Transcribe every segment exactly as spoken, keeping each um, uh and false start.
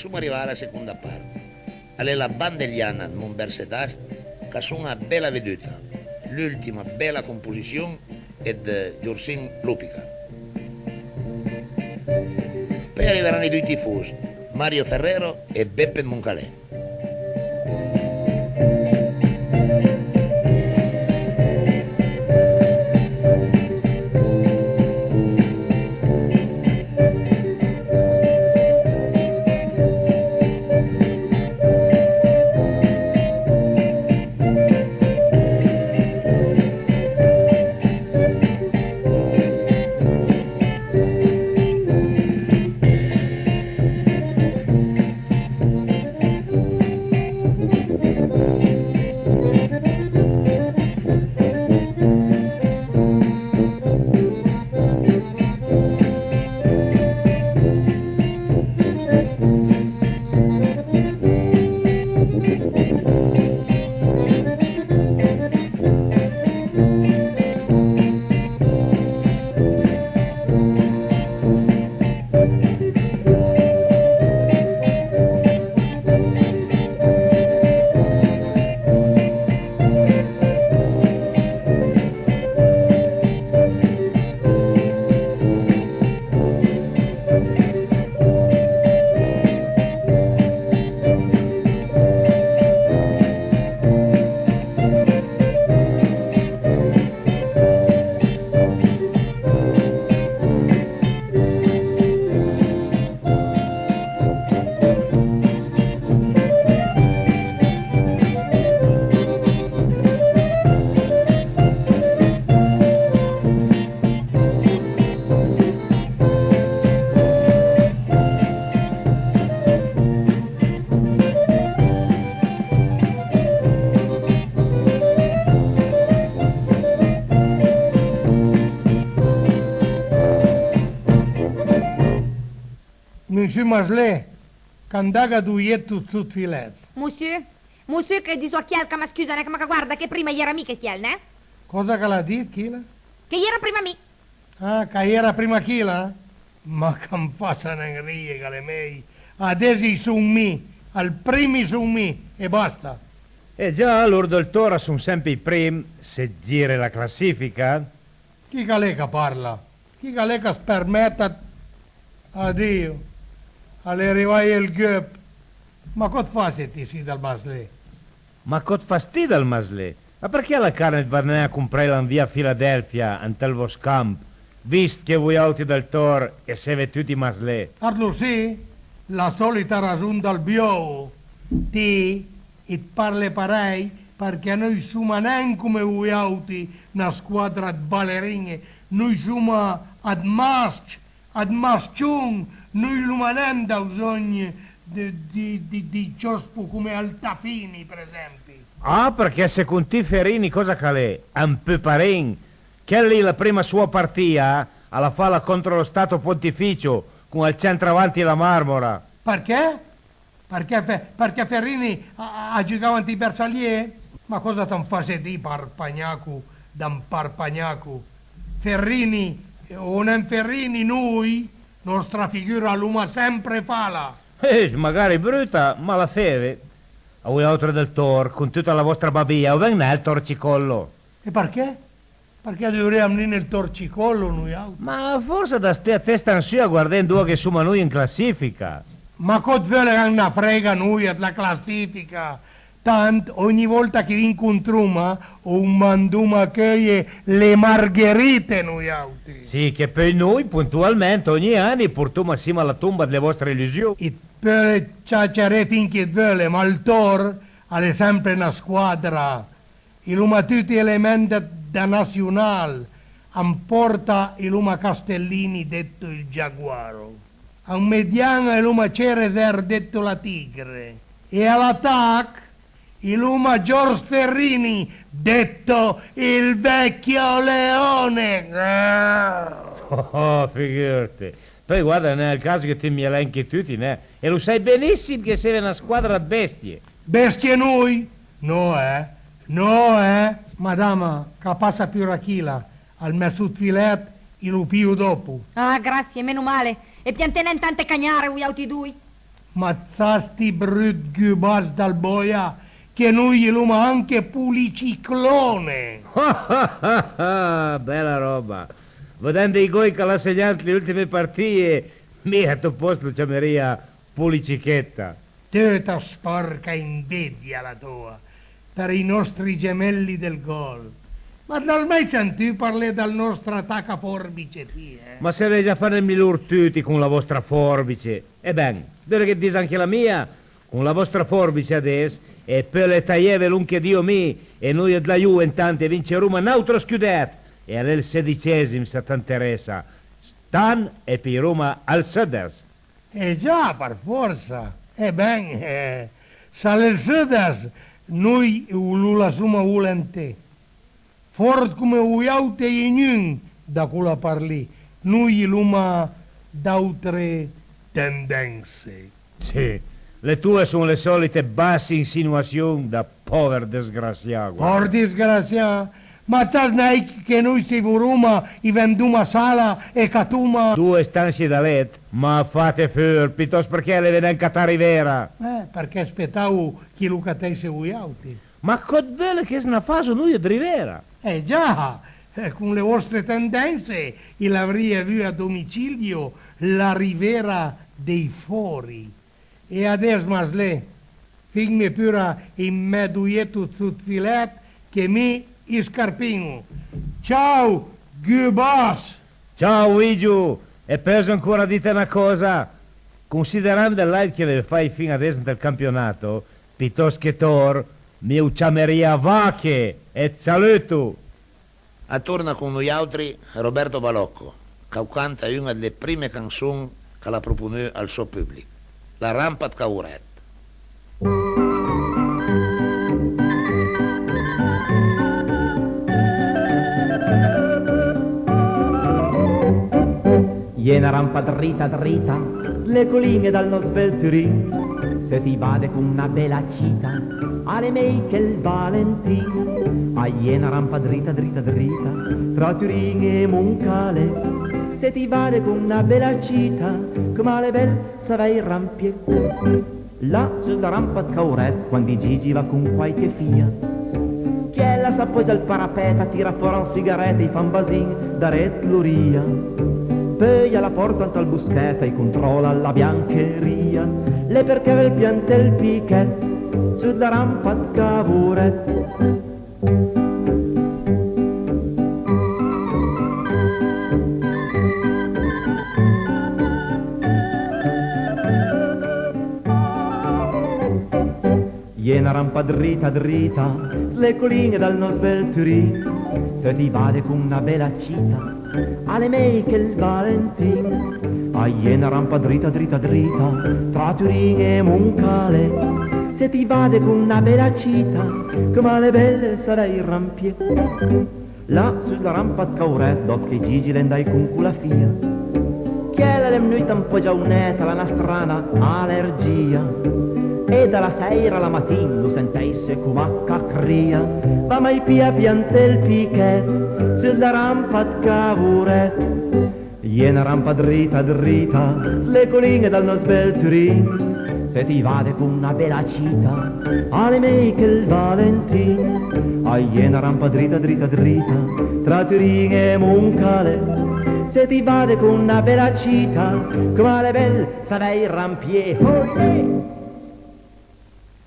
Soma rivà a la seconda part. A l'é la Bandeliana ëd Monbersedast ch'a son-a Bela Veduta, l'ùltima bela composission ëd Giorsin Lopica. Peui a riveran ij doi tifos, Mario Ferrero e Beppe Moncalè. Monsieur Maslé, ch'a 'ndaga dovriet ël sotfilet. Monsieur, Monsieur, che diso a chiel ch'a më scusa, né, che më guarda che prima a-i era mi che chiel, né? Còsa ch'a l'ha dit, chila? Che a-i era prima mi. Ah, ch'a-i era prima chila? Ma ch'a më fasa nen rije, ch'a l'é mej. Adess a-i son mi, al prim a-i son mi, e basta. E già, lor dël Tor a son sempe ij prim, se it gire la classifica. Chi ch'a l'é ch'a parla? Chi ch'a l'é ch'as permèt a... Adio, a l'é rivà ël gop. Ma còs it fase ti sì dal Maslé? Ma còs it fas ti dal Maslé? Ma përchè la carn it va nen a compraila an via Filadelfia, ant ël vòst camp, vist che vojàutri dël Tor e seve tuti Maslé? Arlo sì, la sòlita rason dal biòo. Ti it parle parèj përchè noi soma nen coma vojàutri na squadra ëd balerin-e, noi soma ëd mas-c, ëd mas-cion, noi l'oma nen da bzògn dë, dë, dë, dë ciòspo coma Altafini, për esempi. Ah, përchè second ti Ferrini còsa ch'a l'é? Un puparin? Chèl lì la prima soa partìa a l'ha fala contro lo Stato Pontificio con al centravanti e la marmora. Përchè? Përchè Fe-, përchè Ferrini a, a, a giugava ant ij bersalié? Ma còsa it am fase dì, parpagnaco d'un parpagnaco? Ferrini, eh, o nen Ferrini, noi, nòstra figura l'oma sempre fala. Eh, magari bruta, ma la feve. A vojàutri dël Tor, con tuta la vòstra babìa, o ven nen ël torcicollo. E përchè? Përchè a duvrìam nen ël torcicollo, noi àutri? Ma fòrsa da sté a testa an su a guardé andoa che soma noi an classifica. Ma còs it veule ch'a 'na frega a noi dla classifica? Tant, ògni vòlta ch'i v'incontroma, o mandoma a cheuje le margherite noi àutri. Sì, che peui noi, pontoalment, ògni an, i portoma an sima a la tomba dle vòstre illusion. It peule ciaciaré fin ch'it veule, ma ël Tor a l'é sempre na squadra. I l'oma tuti element da, da nasional. An pòrta i l'oma Castellini, detto il Giaguaro. An median i l'oma Cerezer, detto la Tigre. E a l'atach i l'oma Giorgio Ferrini, detto il Vecchio Leone. Oh, figurte. Peui guarda, a l'é nen ël caso che ti it mi elenche tuti, né? E lo sai benissim che seve na squadra ëd bestie. Bestie noi? No, eh? No, eh? Madama, ch'a passa pura chila, al mè sotfilet i lo pio dòpo. Ah, grasie, meno male. E pianté nen tante cagnare, vojàutri doi. Ma t'sas ti brut gubàs dal bòja che noi i l'oma anche Puliciclone! Bela ròba! Vedend ij gòl ch'a l'ha segnà ant le ùltime partìe, mi a tò pòst lo ciamerìa Pulicichetta. Töta spòrca invedia la toa, për ij nòstri gemelli del gòl. Ma t'l'has mai sentù parlé dal nòstr atacafòrbice ti, eh? Ma se v'é già fà nen mi lor tuti con la vòstra fòrbice. E ben, völe che t'disa anche la mia? Con la vòstra fòrbice adess e peule taieve lòn che dìo mi, e noi ëd la Juve intant i vinceroma n'àutro scudèt, e a l'é ël sedicèsim s'a t'anteressa, st'an e pijroma ël Sëddas. Eh già, për fòrsa! E ben, eh, s'a l'é ël Sëddas, noi o lo lassoma volenté. Fòrt come vojàutri i é gnun da cola part lì, noi i l'oma d'àutre tendense. Sì, le toe son le sòlite basse insinuassion da pòver dësgrassià, guarda. Pòr dësgrassià? Ma t'sas nèiche che noi s'i voroma i vendoma sala e catoma. Doe stansie da let? Ma fate fur, pitòst përchè l'eve nen catà Rivera? Eh, përchè spetavo ch'i lo catèisse vojàutri. Ma còs veulo che sna faso noi ëd Rivera? Eh già, con le vòstre tendense i l'avrìa avù a domicilio la Rivera dei Fori. E adess, maslé, finme pura ij mè doietto sot filèt che mi i scarpin-o. Ciao, gubàs! Ciao Igio, e peuso ancora dite na còsa? Considerand ël lait che l'eve fàit fin adess ant ël campionato, pitòst che tòr, mi o ciamerìa vache, e t'saluto! A torna con noiàutri Roberto Balocco, ch'au canta un-a dle prime canson ch'a l'ha proponù al sò pùblich, La rampa 'd Cavorèt. Ié na rampa drita drita, sle colin-e dal nòst bel Turin, se ti vade con na bela cita, a l'é mej che 'l Valentin. A ié na rampa drita drita drita, tra Turin e Moncalé, se ti vade con na bela cita, coma a l'é bel savèj rampié. Là, su sla rampa 'd Cavorèt, quand ij Gigi i va con quàiche fija, chiel a s'apògia al parapèt, a tira fòra an sigarèt e i fa an basin darét lo rija. Peui a la pòrta ant ël boschèt, a-j contròla la biancherija. L'é përchè a veul pianté ël pichèt su dla rampa 'd Cavorèt. Ié na rampa drita drita, sle colin-e dal nòst bel Turin, se ti vade con na bela cita, a l'é mej che 'l Valentin. A ié na rampa drita drita drita, tra Turin e Moncalé, se ti vade con na bela cita, coma a l'é bel savèj rampié. Là, su sla rampa 'd Cavorèt, dòp che Gigi l'é andàit con cola fija, chiel a l'é vnùit an pò giaunèt, a l'ha na strana alergija. E da la sèira a la matin lo sentèisse coma ch'a crija. Va mai pì a pianté ël pichèt su sla rampa 'd Cavorèt. Ié na rampa drita drita, sle colin-e dal nòst bel Turin, se ti vade con na bela cita, a l'é mej che 'l Valentin. A ié na rampa drita drita drita, tra Turin e Moncalé, se ti vade con na bela cita, coma a l'é bel savèj rampié. Olé!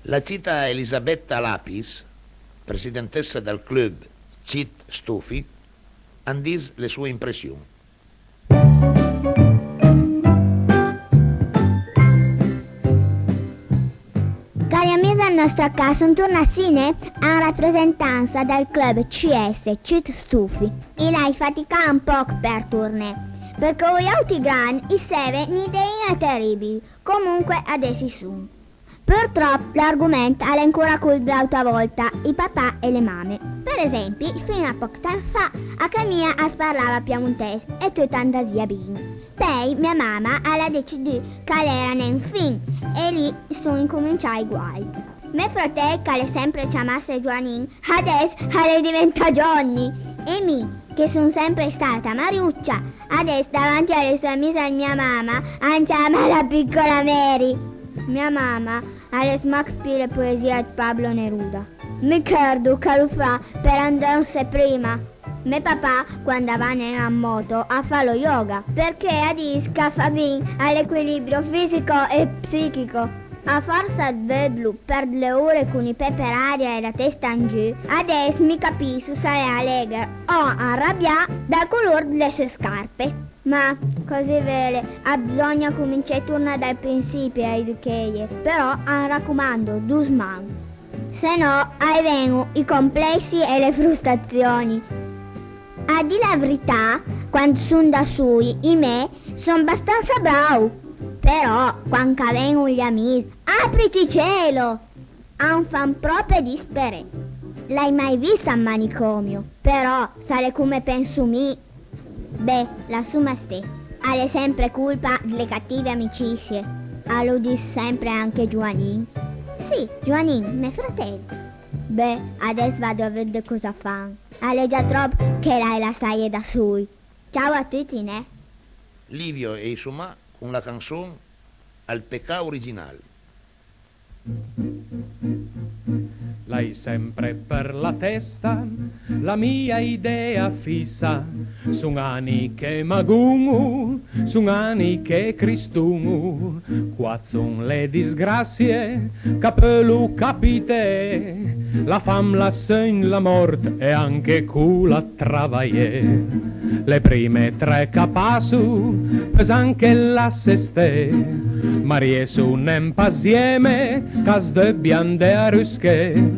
La cita Elisabetta Lapis, presidentessa dal club Cit Stufi, an dis le soe impression. Cari amis dal nòstr ca, son tornà sì, né, an rapresentansa dal club C S Cit Stufi. I l'hai faticà un pòch për torné, përchè vojàutri gran i seve n'idèja teribil, comunque adess i son. Purtròp l'argoment a l'é ancora col dl'àutra vòlta, ij papà e le mame. Për esempi, fin a pòch temp fa, a cà mia as parlava piemontèis e tut a andasìa bin. Peui mia mama a l'ha decidù ch'a l'era nen fin, e lì son incomincià ij guai. Me fratèl, ch'a l'é sempre ciamasse Joanin, adess a l'é diventà Johnny. E mi, che son sempre stata Mariuccia, adess davanti a le soe amise ëd mia mama, an ciama la piccola Mary. Mia mama a lès mach pì le poesìe ëd Pablo Neruda. Mi chërdo ch'a lo fa për andòrmse prima. Me papà, quand a va nen an moto, a fa lo yoga, përchè a dis ch'a fa bin a l'equilibrio fisico e psichico. A fòrsa ëd vëdlo pèrd le ore con ij pé për aria e la testa an giù, adess mi capisso s'al é alègher o anrabià dal color dle sue scarpe. Ma, còs i völe, a bsògna comincié torna dal prinsipi a educheje, però, an racomando, dosman. Se nò, a-j ven-o ij complessi e le frustrazioni. A dì la vrità, quand son da soi, ij me, son bastansa brao. Però, quand ch'a ven-o j'amis, apriti cielo! An fan pròpe disperé. L'hai mai vist an manicomio, però, s'al é come penso mi, beh, lassoma sté. Al é sempre colpa dle cative amicisie. A lo dis sempre anche Gioanin. Sì, Gioanin, me fratel. Beh, adess vado a vëdde còsa a fan. Al é già tròp che l'hai lassaje da soi. Ciao a tuti, né? Livio e Isuma con la canson Al pecà original. L'hai sempre për la testa la mia idea fissa, son ani che magon-o, son ani che criston-o, qua son le disgrasie ch'a peulo capité, la fam, la seugn, la mòrt e anche cola travajé. Le prime tre ch'a passo, pesan che lasse sté, ma riesso nen pas jeme ch'as deubie andé a rusché.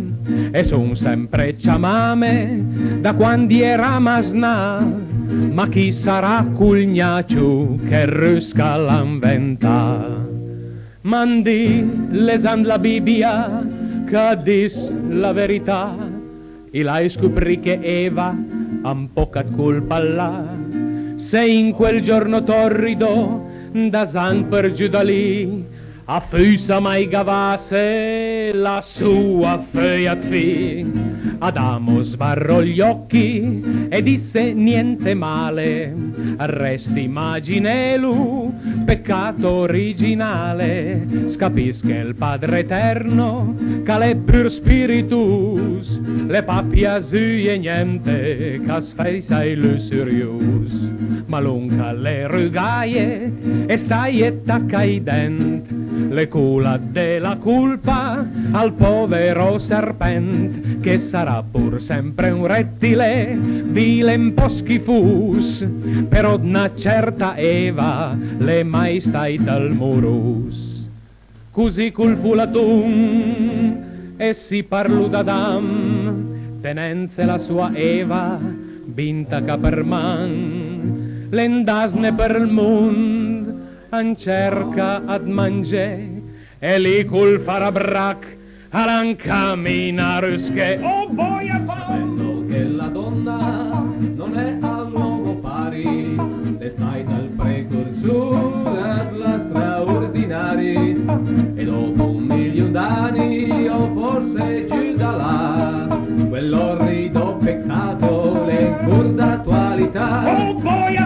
E son sempre ciamame da quand j'era masnà, ma chi sarà col gnacio che rusca l'ha inventà? M'han dì, lesand la Bibia, ch'a dis la verità. I l'hai scoprì che Eva un pòch ëd colpa a l'ha. Se in quel giorno torrido, das an për giù da lì, a fussa mai gavasse la soa feuja ëd fig. Adamo sbarrò j'òchi e disse: niente male, resti, imaginelo, peccato originale. S'capiss che ël Padre Eterno, ch'a l'é pur spiritos, l'é pa piasuje niente ch'as fèissa ij lussurios. Ma lòn ch'a l'é rugaje e staje tacà ij dent, l'é cola dé la colpa al pòvero serpent, che sarà pur sempre un rettile vile, un pò schifos, però ëd na certa Eva l'é mai stàit ël moros. Così col folaton e si parlo d'Adam, tenendse la soa Eva bin tacà për man, l'é ndasne për ël mond an cerca ëd mangé, e lì col farabrach a l'ha ancaminà a rusché. Oh boia! Sapendo che la donna non è al uomo pari, l'è stàit ël precursor ëd la straordinari, e dopo un milion d'ani o forse giù da là, quell'orrido peccato l'è ancor d'attualità. Oh boia!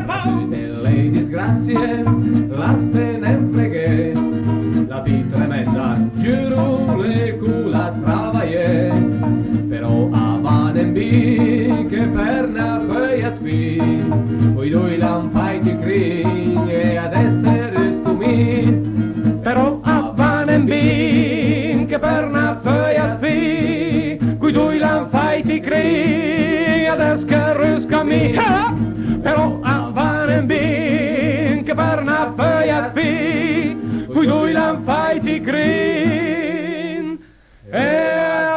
E le disgrasie las te nen freghé, la vita tremenda, giuro, l'é cola travajé, però a va nen bin che për na feuja ëd fig, coj doi l'han fàit ij crin e adess rusco mi. Però a va nen bin che për na feuja ëd fig, coj doi l'han fàit ij crin, adess che rusca mi. Però a va nen bin che për na feuja ëd fig, coj doi l'han fàit ij crin, e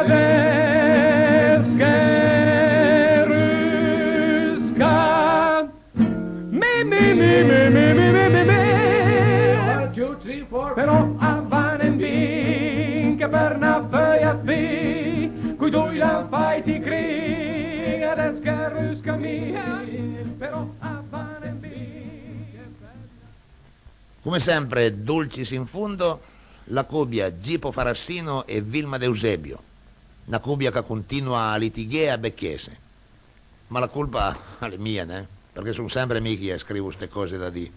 adess che rusca mi, mi, mi. Però a va nen bin che për na feuja ëd fig, coj doi l'han fàit ij crin, adess che rusca mi. Però a va nen bin che për na Come sempre, dulcis in fondo, la cobia Gipo Farassino e Vilma D'Eusebio, na cobia ch'a continua a litighé e a becchesse. Ma la colpa a l'é mia, né? Përchè son sempre mi ch'i scrivo ste còse da dì.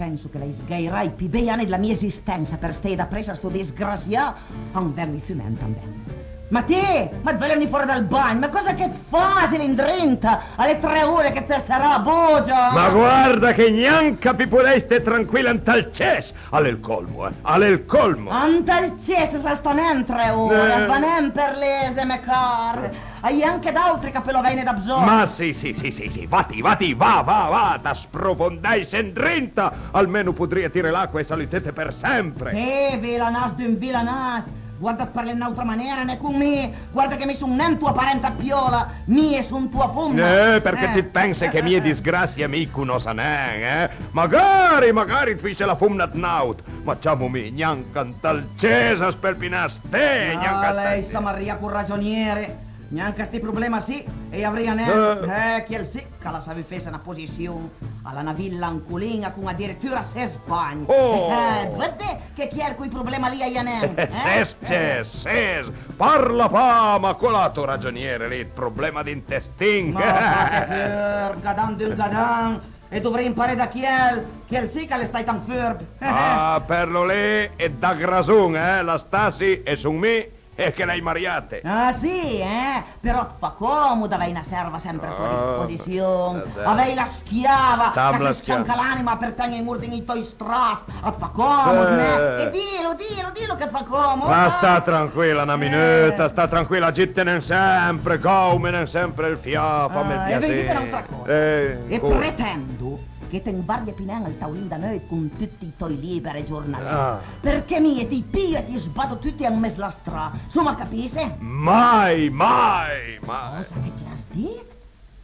Penso che l'hai sgairaa ij pì bej ani dla mia esistensa për steje dapress a sto disgrasià, a 'm ven ij fument a 'm ven. Ma ti, ma 't veules vnì fòra dal bagn? Ma còsa che 't fase lì indrinta? A l'é tre ore che 't ses serà, bogia! Ma guarda che gnanca pì podei sté tranquila ant ël cess! A l'é ël colmo, eh! A l'é ël colmo! Ant ël cess sa sta nen tre ore, eh, as va nen për lese, me car! A-i é anche d'àutri ch'a peulo avèine da bzògn. Ma sì, sì, sì, sì, sì, vati, vati, va, va, va, t'as sprofondàisse indrinta, almeno podrìe tiré l'acqua e salutete për sempre. Ti, vilanàs d'un vilanàs, guarda 'd parlé an n'àutra manera, né con mi, guarda che mi son nen toa parenta 'd piòla, mi e son toa fomna. Eh, përchè ti 't pense che mie disgrasie mi i conossa nen, eh? Magari, magari 't fuisse la fomna 'd n'àut, ma ciamo mi, gnanca ant ël cess as peul pì nen sté, gnanca ant ël cess. Ah, lèissa Maria col ragioniere. Gnanca sti problema sì, e i avrìa nen. Eh. Eh, chiel sì, ch'a l'ha savù fesse na posission, a l'ha na villa an colin-a con adiritura ses bagn. Oh! Eh, vëdde che chiel coj problema lì a-i é nen, eh? Ses, ses, ses! Parla pa, ma col àto ragioniere lì, 'd problema d'intestin. Ma va, che furb, gadan d'un gadan, e dovrìa imparé da chiel, chiel sì ch'a l'é stàit un furb. Ah, për lo lì, e 't dagh rason, eh, la Stasi, e son mi, e che l'hai mariate. Ah, sì, eh? Però 't fa còmod avèj na serva sempre a toa disposission. Ah, eh, sì. Avèj la schiava, ch'a se s-cianca l'ànima për ten-je an orden ij tòj stras. A 't fa còmod, eh? E dilo, dilo, dilo che 't fa còmod. Ma sta tranquila na minuta, sta tranquila, agitte nen sempre, gàume nen sempre ël fià, famme ël piasé. Ah, e veuj dite n'àutra còsa. Eh, e pretendo che te 'mbarje pì nen ël taulin da neuv con tuti ij tòj liber e giornalé. Ah. Përchè mi e ti pio e ti sbato tuti an mes la stra. Soma capisse? Mai, mai, mai. Còsa che ti l'has dit?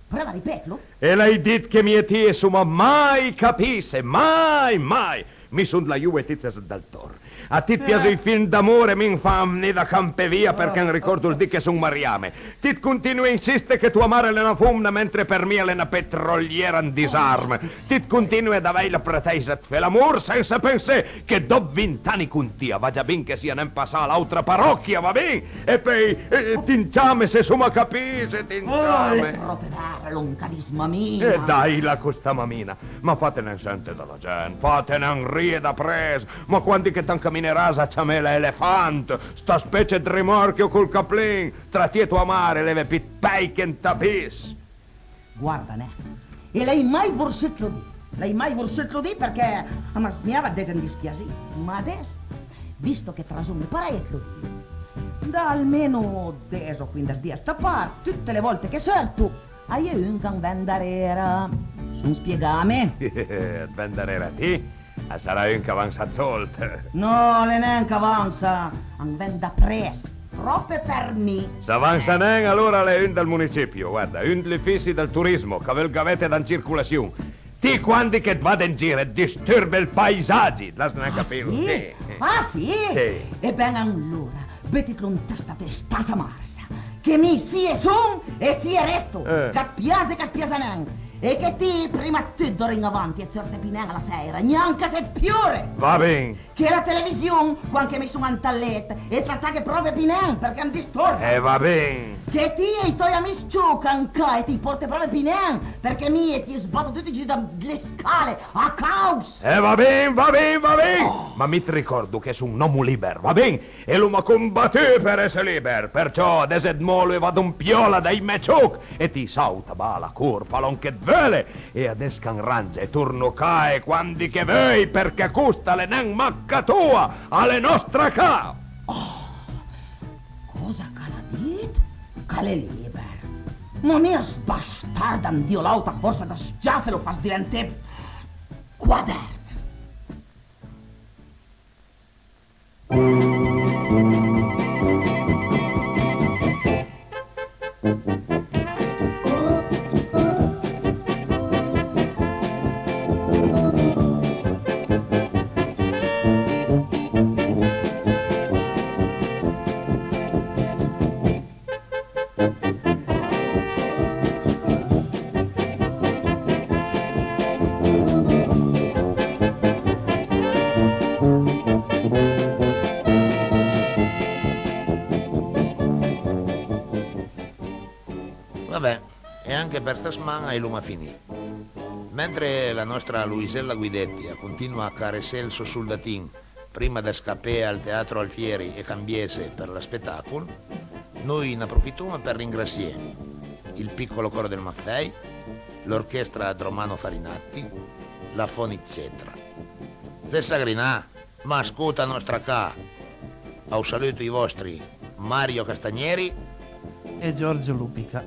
Preuva a ripetlo. E l'hai dit che mi e ti soma mai capisse, mai, mai. Mi son dla Juve e ti 't ses dal Tor. A ti 't pias ij film d'amore, mi 'm fan vnì da campé via përchè 'm ricòrdo ël di che son mariame. Ti 't continue a insiste che toa mare a l'é na fomna, mentre për mi a l'é na petroliera an disarm. Ti 't continue ad avèj la pretèisa 'd fé l'amor sensa pensé che dòp vint ani con ti a vagia bin che sia nen passà a l'àutra paròchia, va bin? E peui, eh, ti 'm ciame, se soma capisse, ti 'm ciame. Oh, l'é tròp vèra, lonca dis mamina. E dàila costa mamina. Ma fate nen sente da la gent, fate nen rìe dapress, ma quandi che t'ancamineràs a ciamela elefant, sta specie 'd rimòrchio col caplin, tra ti e toa mare a l'eve pì 'd pèi che ant ij pis. Guarda, neh, e l'hai mai vorsùtlo dì, l'hai mai vorsùtlo dì përchè a m'asmiava 'd dete un dispiasì, ma adess, visto che 't rason, e parèj 'tlo dì. Da almeno dess o quindes di a sta part, tute le vòlte che seurto, a-i é un ch'am ven darera. Son spiegame? It ven darera ti? A sarà un ch'avansa 'd sòld. No, a l'é nen ch'avansa, am ven dapress, pròpe për mi. S'avansa nen, alora a l'é un dal municipio, guarda, un dl'ufissi dal turismo, ch'a veul gavete da an circolassion. Ti quandi che 't vade an gir it disturbe ël paisagi, it l'has nen capilo? Ah, sì? Sì. Ah, sì? Sì. E ben alora, butitlo an testa a te, sta samarsa, che mi sì e son e sì e resto, eh, ch'at piase, ch'at piase nen. E che ti, prima 'd tut, d'ora in avanti, it seurte pì nen a la sèira, gnanca se it piore. Va bin. Che la television, quand che mi son ant ël let, it la taghe pròpe pì nen, përchè am distorba. Eh, va bin. Che ti e ij tòj amis s-cioca an ca e it ij porte pròpe pì nen, përchè mi it ij sbato tuti giù da le scale, a caos. Eh, va bin, va bin, va bin. Oh. Ma mi it ricòrdo che son un òmo liber, va bin? E l'oma combatù për esse liber, përciò adess it mòlo e vado an piòla dai mè cioch, e ti sàuta, bala, cor, fa lòn che it veule, e adess ch'am rangia e torno ca e quandi che veui, përchè costa a l'é nen mach ca toa, a l'é nòstra ca! Oh, còsa ch'a l'ha dit? Ch'a l'é liber? Ma mi a sto bastard, un di o l'àuter, a fòrsa dë s-giafe, lo fas diventé quadèrm. Va ben, e anche për sta sman-a i l'oma finì. Mentre la nostra Luisella Guidetti a continua a caressé ël sò soldatin prima dë scapé al Teatro Alfieri e cambiesse për lë spetàcol, noi n'aprofitom për ringrassié il Piccolo Coro del Maffei, l'Orchestra Dromano Farinatti, la Foniccettra. Zé Sagrinà, ma scota nòstra ca, a-j saluto ij vòstri Mario Castagneri e Giorgio Lupica.